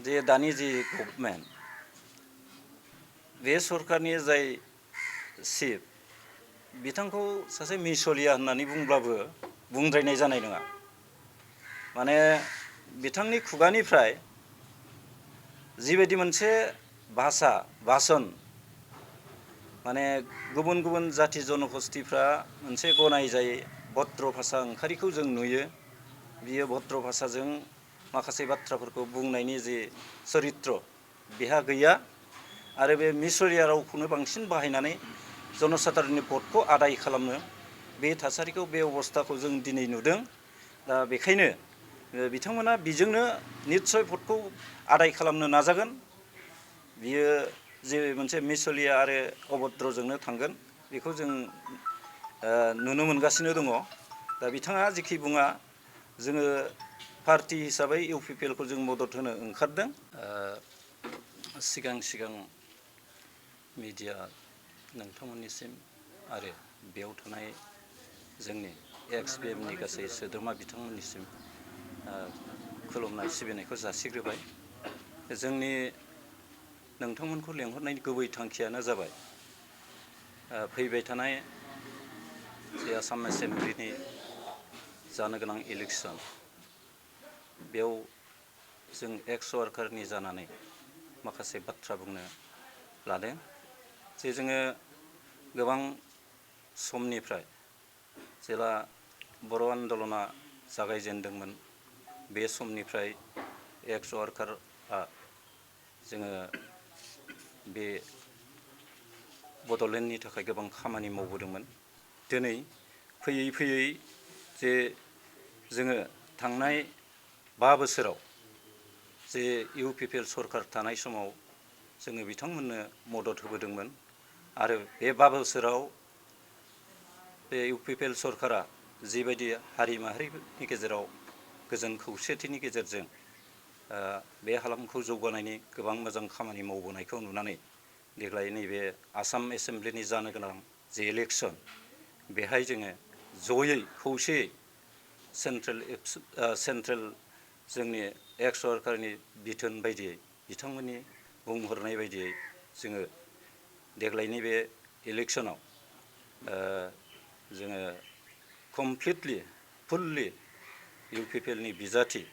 जे दानि जि गभर्नमेन्ट बे सरकारनि जाय चिफ बिथांखौ सासे मिसलिया होननानै बुंब्लाबो बुंद्रायनाय जानाय नङा। माने बिथांनि खुगानिफ्राय जिबायदि मोनसे भाषा भाषण माने गुबुन गुबुन जाति जनगोष्ठीफ्रा मोनसे गनायजायै भद्र भाषा ओंखारिखौ जों नुयो। बियो भद्र भाषाजों माखासे बाथ्राफोरखौ बुंनायनि जि चरित्र बेहा गैया आरो बे मिसलिया रावखौनो बांसिन बाहायनानै जनसाधारननि भटखौ आदाय खालामनो बे थासारिखौ बे अबस्थाखौ जों दिनै नुदों। दा बेखायनो बिथांमोना बिजोंनो निस्सय भटखौ आदाय खालामनो नाजागोन। बियो जे मोनसे मिसलिया आरो अभद्रजोंनो थांगोन बेखौ जों नुनो मोनगासिनो दङ। दा बिथाङा जेखि बुङा जोङो पार्टि हिसाबै इउ पि पि एल खौ जों मदद होनो ओंखारदों। सिगां मिडिया नोंथांमोननिसिम आरो बेयाव थानाय जोंनि एक्स पि एमनि गासै सोद्रोमा बिथांमोननिसिम खुलुमनाय सिबिनायखौ जासिग्रोबाय। जोंनि नोंथांमोनखौ लेंहरनायनि गुबै थांखियानो जाबाय फैबाय थानाय जे आसाम एसेम्ब्लिनि जानो गोनां इलेक्सन बेयाव जों एक्स वार्कारनि जानानै माखासे बाथ्रा बुंनो लादों। जे जोङो गोबां समनिफ्राय जेला बर' आन्दलना जागायजेनदोंमोन बे समनिफ्राय एक्स वार्कारआ जोङो बे बड'लेण्डनि थाखाय गोबां खामानि मावबोदोंमोन। दिनै फैयै फैयै जे जोङो थांनाय 5 बोसोराव जे इउ पि पि एल सरकार थानाय समाव जोङो बिथांमोननो मदद होबोदोंमोन आरो बे 5 बोसोराव बे इउ पि पि एल सरकारा जिबायदि हारि माहारिनि गेजेराव गोजोन खौसेथिनि गेजेरजों बे हालामखौ जौगानायनि गोबां मोजां खामानि मावबोनायखौ नुनानै देग्लाय नैबे आसाम एसेम्ब्लिनि जानो गोनां जे इलेक्सन बेहाय जोङो जयै खौसेयै सेन्ट्रेल जोंनि एक्स वार्कारनि बिथोन बायदियै बिथांमोननि बुंहरनाय बायदियै जोङो देग्लायनि बे इलेक्सनाव जोङो completely fully U P P एलनि बिजाथि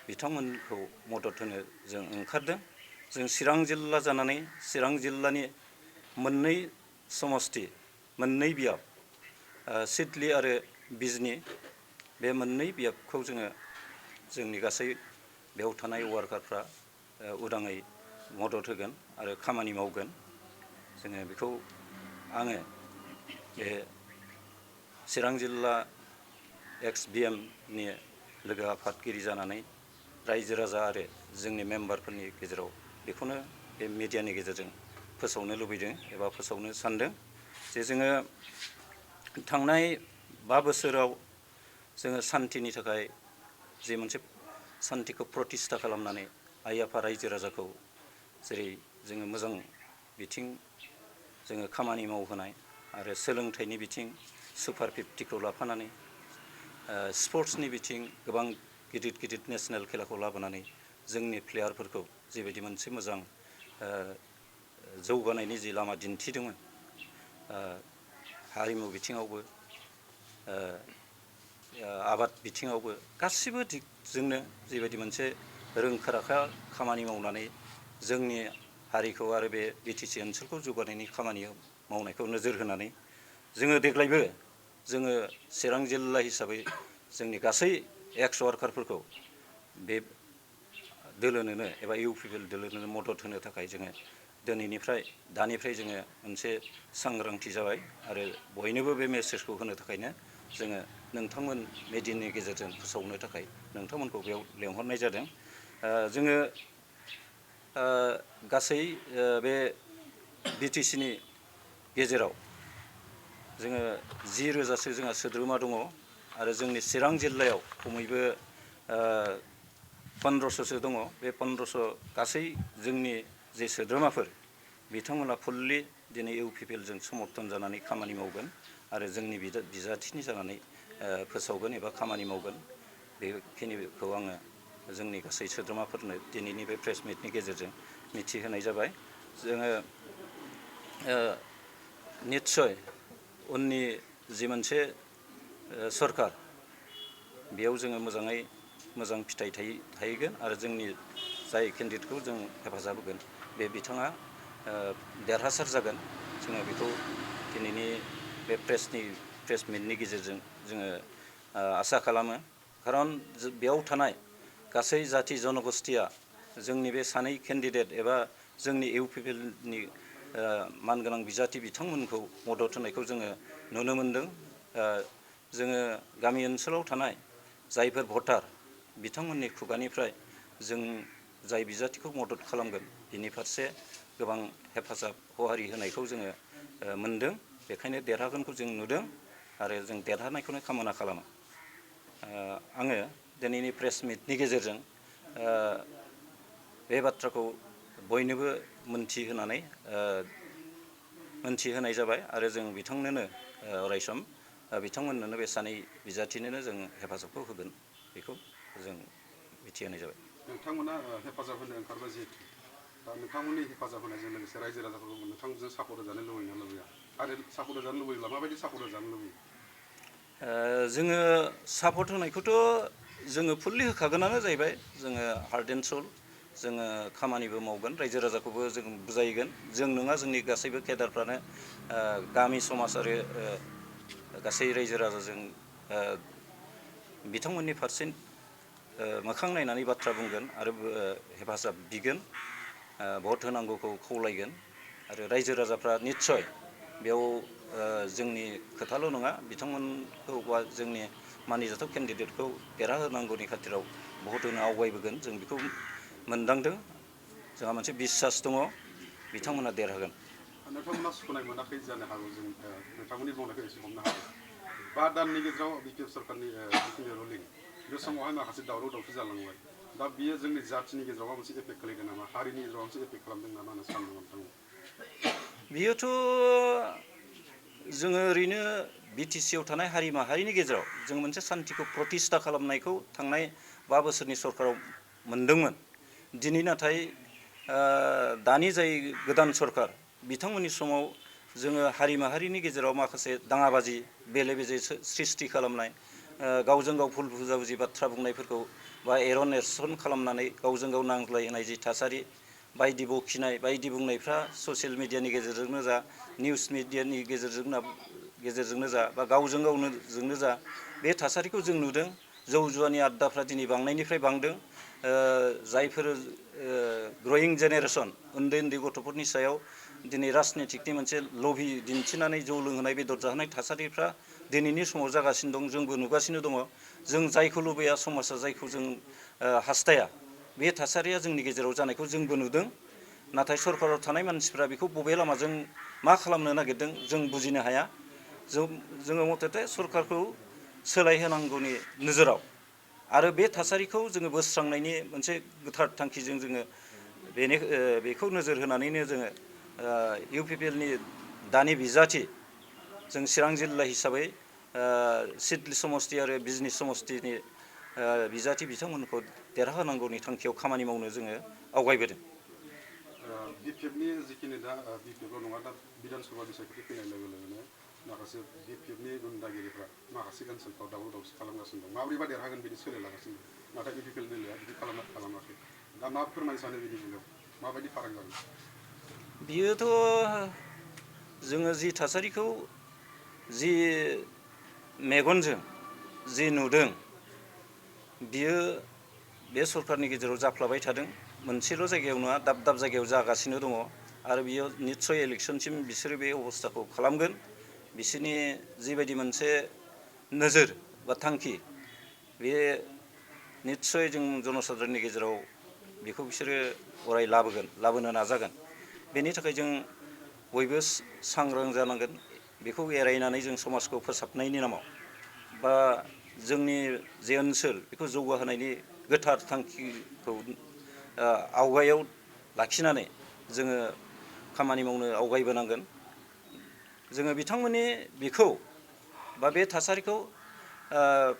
बिथांमोनखौ मदद होनो जों ओंखारदों। जों चिरां जिल्ला जानानै चिरां जिल्लानि मोननै समस्ति मोननै बियाब सिडली आरो बिजनी बे मोननै बियाबखौ जोङो जोंनि गासै बेयाव थानाय वार्कारफ्रा उदाङै मदद होगोन आरो खामानि मावगोन। जोङो बेखौ आङो बे चिरां जिल्ला एक्स बि एमनि लोगो आफादगिरि जानानै रायजो राजा आरो जोंनि मेम्बारफोरनि गेजेराव बेखौनो बे मिडियानि गेजेरजों फोसावनो लुबैदों एबा फोसावनो सानदों जे जोङो थांनाय 5 बोसोराव जोङो सान्थिनि थाखाय जे मोनसे सान्थिखौ प्रतिस्ठा खालामनानै आइ आफा रायजो राजाखौ जेरै जोङो मोजां बिथिं जोङो खामानि मावहोनाय आरो सोलोंथाइनि बिथिं सुपार 50खौ लाफानानै स्पर्ट्सनि बिथिं गोबां गिदिर गिदिर नेसनेल खेलाखौ लाबोनानै जोंनि प्लेयारफोरखौ जेबायदि मोनसे मोजां जौगानायनि जि लामा दिन्थिदोंमोन हारिमु बिथिङावबो आबाद बिथिङावबो गासिबो दिगजोंनो जेबायदि मोनसे रोंखा राखा खामानि मावनानै जोंनि हारिखौ आरो बे बि टि सि ओनसोलखौ जौगानायनि खामानि मावनायखौ नोजोर होनानै जोङो देग्लायबो जोङो चिरां जिल्ला हिसाबै जोंनि गासै एक्स वार्कारफोरखौ बे दोलोनोनो एबा इउ पि पि एल दोलोनोनो मदद होनो थाखाय जोङो दानिफ्राय जोङो मोनसे सांग्रांथि जाबाय आरो बयनोबो बे मेसेजखौ होनो थाखायनो जोङो नोंथांमोन मिडियानि गेजेरजों फोसावनो थाखाय नोंथांमोनखौ बेयाव लेंहरनाय जादों। जोङो गासै बे बि टि सिनि गेजेराव जोङो 10,000सो जोंहा सोद्रोमा दङ आरो जोंनि चिरां जिल्लायाव खमैबो 1500सो दङ। बे 1500 गासै जोंनि जे सोद्रोमाफोर बिथांमोना फुल्लि दिनै इउ पि पि एलजों समर्थन जानानै खामानि मावगोन आरो जोंनि बिजाथिनि जानानै फोसावगोन एबा खामानि मावगोन बेखिनिखौ आङो जोंनि गासै सोद्रोमाफोरनो दिनैनि बे प्रेस मिटनि गेजेरजों मिथिहोनाय जाबाय। जोङो निस्सय उननि जि मोनसे सरकार बेयाव जोङो मोजां फिथाइ थाहैगोन आरो जोंनि जाय केन्डिडेटखौ जों हेफाजाब होगोन बे बिथाङा देरहासार जागोन। जोङो बेखौ दिनैनि बे प्रेस मिटनि गेजेरजों जोङो आसा खालामो। खारन बेयाव थानाय गासै जाथि जनगोष्ठीया जोंनि बे सानै केन्डिडेट एबा जोंनि इउपिपिएलनि मानगोनां बिजाथि बिथांमोनखौ मदद होनायखौ जोङो नुनो मोनदों। जोङो गामि ओनसोलाव थानाय जायफोर भटार बिथांमोननि खुगानिफ्राय जों जाय बिजाथिखौ मदद खालामगोन बिनि फारसे गोबां हेफाजाब हहारि होनायखौ जोङो मोनदों। बेखायनो देरहागोनखौ जों नुदों आरो जों देरहानायखौनो कामना खालामो। आङो दिनैनि प्रेस मिटनि गेजेरजों बे बाथ्राखौ बयनोबो मोनथिहोनाय जाबाय आरो जों बिथांनोनो अरायसम बिथांमोननोनो बे सानै बिजाथिनोनो जों हेफाजाबखौ होगोन बेखौ जों मिथिहोनाय जाबाय। नोंथांमोना हेफाजाब होनो ओंखारबाय जिहेतु दा नोंथांमोननि हेफाजाब होनायजों लोगोसे रायजो राजाफोरखौ नोंथांजों सापर्ट होजानो लुबैना लुबैया आरो सापर्ट होजानो लुबैब्ला माबायदि सापर्ट होजानो लुबैयो? जोङो सापर्ट होनायखौथ' जोङो फुललि होखागोनानो जाहैबाय। जोङो हार्ट एन्ड सोल जोङो खामानिबो मावगोन, रायजो राजाखौबो जों बुजायगोन। जों नङा, जोंनि गासैबो केडारफ्रानो गामि समाज आरो गासै रायजो राजाजों बिथांमोननि फारसे मोखां नायनानै बाथ्रा बुंगोन आरो हेफाजाब बिगोन, भट होनांगौखौ खावलायगोन। आरो रायजो राजाफ्रा निस्सय बेयाव जोंनि खोथाल' नङा, बिथांमोनखौ बा जोंनि मानिजाथाव केन्डिडेटखौ देरहाहोनांगौनि खाथिराव भट होनो आवगायबोगोन। जों बेखौ मोनदांदों। जोंहा मोनसे बिसास दङ बिथांमोना देरहागोन। नोंथांमोना सुखुनाय मोनाखै जानो हागौ, जों नोंथांमोननि बुंनायखौ एसे हमनो हागौ। 5 दाननि गेजेराव बिपिएफ सरकारनि जिखिनि रुलिं, बे समावहाय माखासे दावराव दावसि जालांबाय। दा बियो जोंनि जाथिनि गेजेराव माबा मोनसे एफेक्ट खालामदों नामा, हारिनि गेजेराव मोनसे एफेक्ट खालामदों नामा होनना सानदों नोंथांमोना? बियोथ' जोङो ओरैनो बिटिसिआव थानाय हारि माहारिनि गेजेराव जों मोनसे सान्तिखौ प्रतिस्था खालामनायखौ थांनाय 5 बोसोरनि सरकाराव मोनदोंमोन। दिनै नाथाय दानि जाय गोदान सरकार बिथांमोननि समाव जोङो हारि माहारिनि गेजेराव माखासे दाङाबाजि बेले बेजे सृष्टि खालामनाय, गावजों गाव भुल बुजाबुजि बाथ्रा बुंनायफोरखौ बा एरन एरसन खालामनानै गावजों गाव नांज्लायहोनाय जि थासारि, बायदि बखिनाय बायदि बुंनायफ्रा ससियेल मिडियानि गेजेरजोंनो जा, निउस मिडियानि गेजेरजोंनो जा, बा गावजों गावजोंनो जा, बे थासारिखौ जों नुदों। जौ जुवानि आड्डाफ्रा दिनै बांनायनिफ्राय बांदों। जायफोर ग्रयिं जेनेरेसन, उन्दै उन्दै गथ'फोरनि सायाव दिनै राजनितिकनि मोनसे लबि दिन्थिनानै जौ लोंहोनाय, बेदर जाहोनाय थासारिफ्रा दिनैनि समाव जागासिनो दं। जोंबो नुगासिनो दङ। जों जायखौ लुबैया, समाजा जायखौ जों हास्थाया, बे थासारिया जोंनि गेजेराव जानायखौ जोंबो नुदों। नाथाय सरकाराव थानाय मानसिफ्रा बेखौ बबे लामाजों मा खालामनो नागिरदों जों बुजिनो हाया। जोङो मथथे सरकारखौ सोलायहोनांगौनि नोजोराव आरो बे थासारिखौ जोङो बोस्रांनायनि मोनसे गोथार थांखिजों जोङो बेखौ नोजोर होनानैनो जोङो इउपिपिएलनि दानि बिजाथि, जों चिरां जिल्ला हिसाबै सिडली समस्ति आरो बिजनी समस्तिनि बिजाथि बिथांमोनखौ देरहाहोनांगौनि थांखियाव खामानि मावनो जोङो आवगायबोदों। बिपिएफनि जिखिनि दा बिपिएफल' नङा, दा बिधान सभा बिसायख'थि फैनाय लोगो लोगोनो माखासे बिपिएफनि गुन्दागिरिफ्रा माखासे ओनसोलफ्राव दावराव दावसि खालामगासिनो दं। माबोरैबा देरहागोन बिदि सोलिलागासिनो दं। नाथाय इउपिपिएल दोलोआ बिदि खालामाखै। दा मा फोरमायनो सानो बिनि बेलायाव? माबायदि फाराग जागोन? बियोथ' जोङो जि थासारिखौ जि मेगनजों जि नुदों, बियो बे सरकारनि गेजेराव जाफ्लाबाय थादों। मोनसेल' जायगायाव नङा, दाब दाब जायगायाव जागासिनो दङ। आरो बियो निस्सय इलेक्सनसिम बिसोरो बे अबस्थाखौ खालामगोन। बिसोरनि जिबायदि मोनसे नोजोर बा थांखि, बे निस्सय जों जनसाधारननि गेजेराव बेखौ बिसोरो अराय लाबोनो नाजागोन। बेनि थाखाय जों बयबो सांग्रां जानांगोन। बेखौ एरायनानै जों समाजखौ फोसाबनायनि नामाव बा जोंनि जे ओनसोल बेखौ जौगाहोनायनि गोथार थांखिखौ आवगायाव लाखिनानै जोङो खामानि मावनो आवगायबोनांगोन। जोङो बिथांमोननि बेखौ बा बे थासारिखौ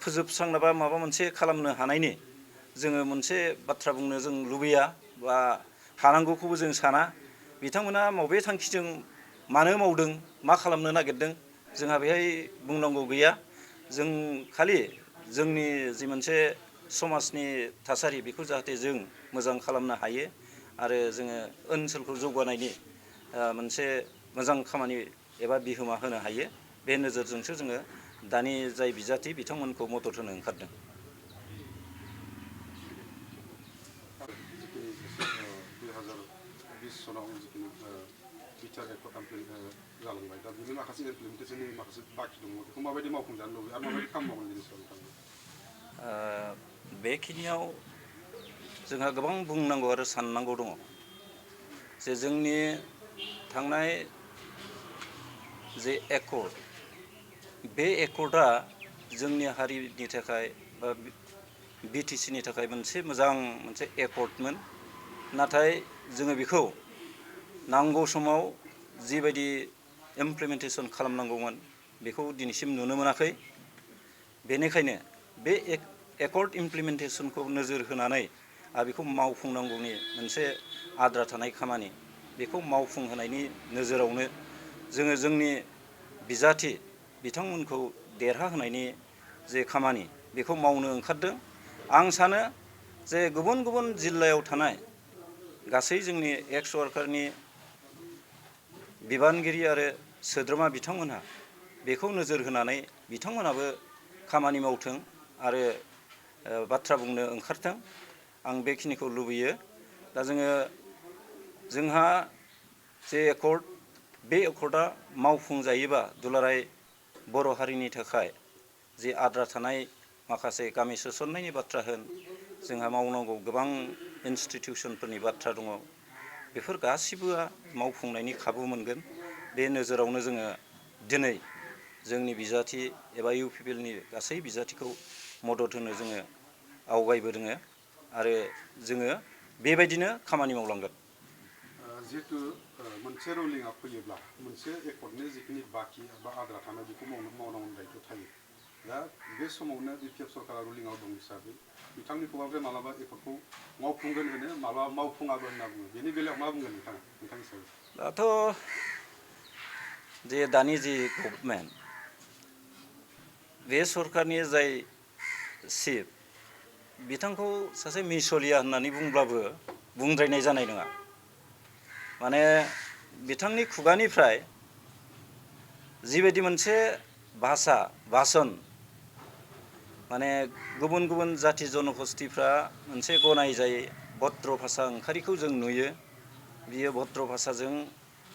फोजोबस्रांनो बा माबा मोनसे खालामनो हानायनि जोङो मोनसे बाथ्रा बुंनो जों लुबैया बा हानांगौखौबो जों साना बिथांमोना बबे थांखिजों मानो मावदों मा खालामनो नागिरदों जोंहा बेहाय बुंनांगौ गैया जों खालि जोंनि जि मोनसे समाजनि थासारि बेखौ जाहाथे जों मोजां खालामनो हायो आरो जोङो ओनसोलखौ जौगानायनि मोनसे मोजां खामानि एबा बिहोमा होनो हायो बे नोजोरजोंसो जोङो दानि जाय बिजाथि बिथांमोनखौ मदद होनो ओंखारदों। जिखिनि 2020 सनाव जिखिनि बिटिआर एक्ट जालांबाय दा बिनि माखासे इमप्लिमेन्टेसननि माखासे बाखि दङ बेखौ माबायदि मावफुंजानो लुबैयो आरो माबायदि खामानि मावगोन बेनि सायाव नोंथाङा? बेखिनियाव जोंहा गोबां बुंनांगौ आरो साननांगौ दङ जे जोंनि थांनाय जे एकर्ड बे एकर्डआ जोंनि हारिनि थाखाय बा बिटिसिनि थाखाय मोनसे मोजां मोनसे एकर्डमोन नाथाय जोङो बेखौ नांगौ समाव जिबायदि इमप्लिमेन्टेसन खालामनांगौमोन बेखौ दिनैसिम नुनो मोनाखै बेनिखायनो बे एकर्ड इमप्लिमेन्टेसनखौ नोजोर होनानै आरो बेखौ मावफुंनांगौनि मोनसे आद्रा थानाय खामानि बेखौ मावफुंहोनायनि नोजोरावनो जोङो जोंनि बिजाथि बिथांमोनखौ देरहाहोनायनि जे खामानि बेखौ मावनो ओंखारदों। आं सानो जे गुबुन गुबुन जिल्लायाव थानाय गासै जोंनि एक्स वार्कारनि बिबानगिरि आरो सोद्रोमा बिथांमोनहा बेखौ नोजोर होनानै बिथांमोनाबो खामानि मावथों आरो बाथ्रा बुंनो ओंखारथों आं बेखिनिखौ लुबैयो। दा जोंहा जे एकर्ड बे एकर्डआ मावफुंजायोबा दुलाराय बर' हारिनि थाखाय जे आद्रा थानाय माखासे गामि सोसननायनि बाथ्रा होन जोंहा मावनांगौ गोबां इन्सटिटिउसनफोरनि बाथ्रा दङ बेफोर गासिबोआ मावफुंनायनि खाबु मोनगोन। बे नोजोरावनो जोङो दिनै जोंनि बिजाथि एबा इउ पि पि एल नि गासै बिजाथिखौ मदद होनो जोङो आवगायबोदों आरो जोङो बेबायदिनो खामानि मावलांगोन। जिहेतु मोनसे रुलिंआ फैयोब्ला मोनसे एकर्डनि जिखिनि बाखि बा आद्रा थानाय बेखौ मावनांगौ दायथ' थायो। दा बे समावनो बिटिआर सरकारा रुलिंआव दं हिसाबै बिथांनि खुगानिफ्राय मालाबा एकर्डखौ मावफुंगोन होनो मालाबा मावफुङाबो होनना बुङो बेनि बेलायाव मा बुंगोन नोंथाङा नोंथांनि सायाव? दाथ' जे दानि जि गभर्नमेन्ट बे सरकारनि जाय चिफ बिथांखौ सासे मिसलिया होननानै बुंब्लाबो बुंद्रायनाय जानाय नङा। माने बिथांनि खुगानिफ्राय जिबायदि मोनसे भाषन माने गुबुन गुबुन जाथि जनगस्थिफ्रा मोनसे गनायजायै भद्र भाषा ओंखारिखौ जों नुयो। बियो भद्र भाषाजों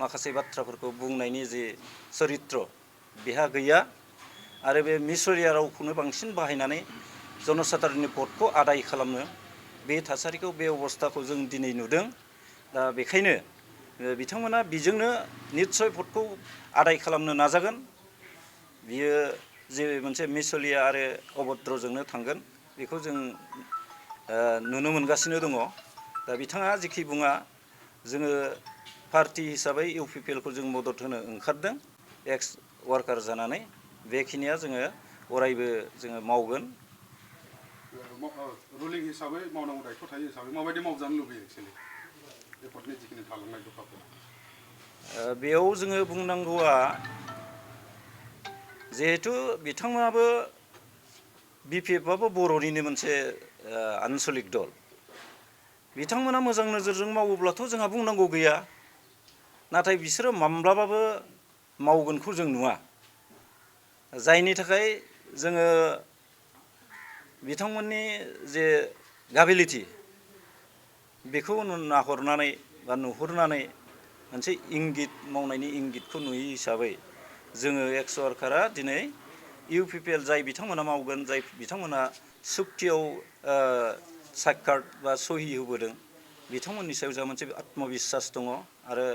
माखासे बाथ्राफोरखौ बुंनायनि जे चरित्र बेहा गैया आरो बे मिसलिया रावखौनो बांसिन बाहायनानै जनसाधारननि भटखौ आदाय खालामनो बे थासारिखौ बे अबस्थाखौ जों दिनै नुदों। दा बेखायनो बिथांमोना बिजोंनो निस्सय भटखौ आदाय खालामनो नाजागोन। बियो जे मोनसे मिसलिया आरो अभद्रजोंनो थांगोन बेखौ जों नुनो मोनगासिनो दङ। दा बिथाङा जेखि बुङा जोङो पार्टि हिसाबै इउ पि पि एल खौ जों मदद होनो ओंखारदों एक्स वार्कार जानानै बेखिनिया जोङो अरायबो जोङो मावगोन। रुलिं हिसाबै मावनांगौ दायथ' थायो हिसाबै माबायदि मावजानो लुबैयो एक्सुवेलि एकर्डनि जिखिनि थालांनाय दफाफोर? बेयाव जोङो बुंनांगौआ जिहेथु बिथांमोनाबो बि पि एफ आबो बर'निनो मोनसे आनसलिक दल बिथांमोना मोजां नोजोरजों मावोब्लाथ' जोंहा बुंनांगौ गैया। नाथाय बिसोरो माब्लाबाबो मावगोनखौ जों नुवा। जायनि थाखाय जोङो बिथांमोननि जे गाबिलिटि बेखौ नाहरनानै बा नुहुरनानै मोनसे इंगित मावनायनि इंगितखौ नुयै हिसाबै जोङो एक्स वार्कारा दिनै इउ पि पि एल जाय बिथांमोना मावगोन जाय बिथांमोना सुक्तियाव साक्षात बा सहि होबोदों बिथांमोननि सायाव जोंहा मोनसे आत्मबिस्सास दङ आरो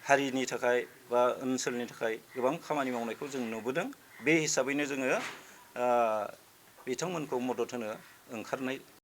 हारिनि थाखाय बा ओनसोलनि थाखाय गोबां खामानि मावनायखौ जों नुबोदों। बे हिसाबैनो जोङो बिथांमोनखौ मदद होनो ओंखारनाय